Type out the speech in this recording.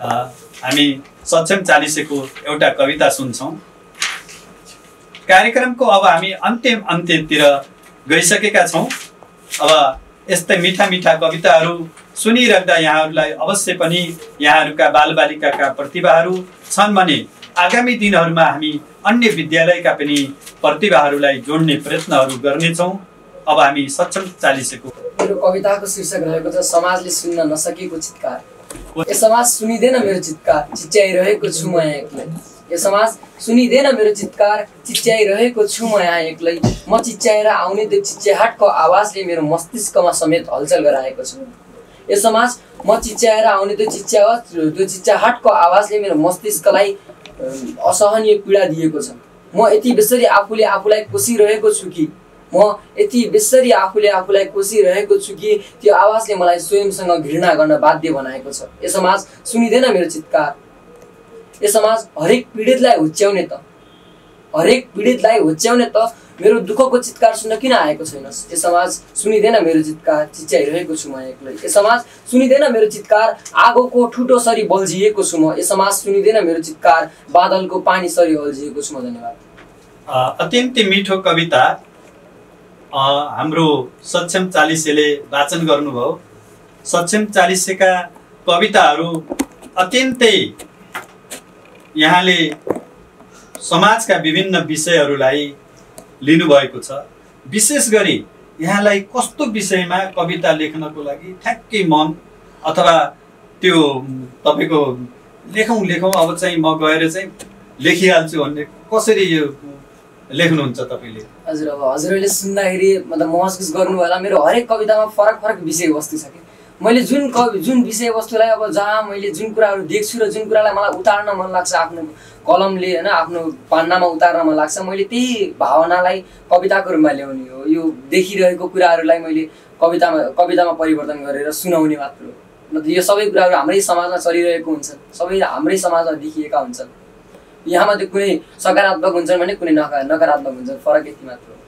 हामी सक्षम चालिसेको एउटा कविता सुन्छौँ। कार्यक्रमको अब हामी अन्त्यतिर गइसकेका छौँ। अब यस्तै मिठा मिठा कविताहरू सुनिराख्दा यहाँहरूलाई अवश्य पनि यहाँहरूका बालबालिकाका प्रतिभाहरू छन् भने आगामी दिनहरूमा हामी अन्य विद्यालयका पनि प्रतिभाहरूलाई जोड्ने प्रयत्नहरू गर्नेछौँ। अब हामी सक्षम चालिसेको मेरो कविताको शीर्षक रहेको छ समाजले सुन्न नसकेको चित्कार। यो समाज सुनिँदैन मेरो चित्कार, चिच्याइरहेको छु म यहाँ एक्लै। यो समाज सुनिँदैन मेरो चित्कार, चिच्याइरहेको छु म यहाँ एक्लै। म चिच्याएर आउने त्यो चिच्याहाटको आवाजले मेरो मस्तिष्कमा समेत हलचल गराएको छ। यो समाज म चिच्याएर आउने त्यो चिच्याहाटको आवाजले मेरो मस्तिष्कलाई असहनीय पीडा दिएको छ। म यति बेसरी आफूले आफूलाई कोसिरहेको छु कि त्यो आवाजले मलाई स्वयंसँग घृणा गर्न बाध्य बनाएको छ। यो समाज सुनिँदैन मेरो चित्कार। यो समाज हरेक पीडितलाई होच्याउने त मेरो दुःखको चित्कार सुन्न किन आएको छैनस्। यो समाज सुनिँदैन मेरो चित्कार, चिच्याइरहेको छु म एक्लै। यो समाज सुनिँदैन मेरो चित्कार, आगोको ठुटो सरी बल्झिएको छु म। यो समाज सुनिँदैन मेरो चित्कार, बादलको पानी सरी अल्झिएको छु म। धन्यवाद। अत्यन्तै मिठो कविता हाम्रो सक्षम चालिसेले वाचन गर्नुभयो। सक्षम चालिसेका कविताहरू अत्यन्तै यहाँले समाजका विभिन्न विषयहरूलाई लिनुभएको छ। विशेष गरी यहाँलाई कस्तो विषयमा कविता लेख्नको लागि ठ्याक्कै मन अथवा त्यो तपाईँको लेखौँ अब चाहिँ म गएर चाहिँ लेखिहाल्छु भन्ने कसरी यो लेख्नुहुन्छ तपाईँले? हजुर, अब हजुरहरूले सुन्दाखेरि मतलब महसुस गर्नु होला मेरो हरेक कवितामा फरक विषयवस्तु छ कि मैले जुन विषयवस्तुलाई अब जहाँ मैले जुन कुराहरू देख्छु र जुन कुरालाई मलाई उतार्न मन लाग्छ आफ्नो कलमले होइन आफ्नो पान्नामा उतार्न मन लाग्छ, मैले त्यही भावनालाई कविताको रूपमा ल्याउने हो। यो देखिरहेको कुराहरूलाई मैले कवितामा परिवर्तन गरेर सुनाउने मात्र हो। मतलब यो सबै कुराहरू हाम्रै समाजमा चलिरहेको हुन्छ, सबै हाम्रै समाजमा देखिएका हुन्छन्। यहाँ मात्रै कुनै सकारात्मक हुन्छन् भने कुनै नकारात्मक हुन्छन्, फरक यति मात्र हो।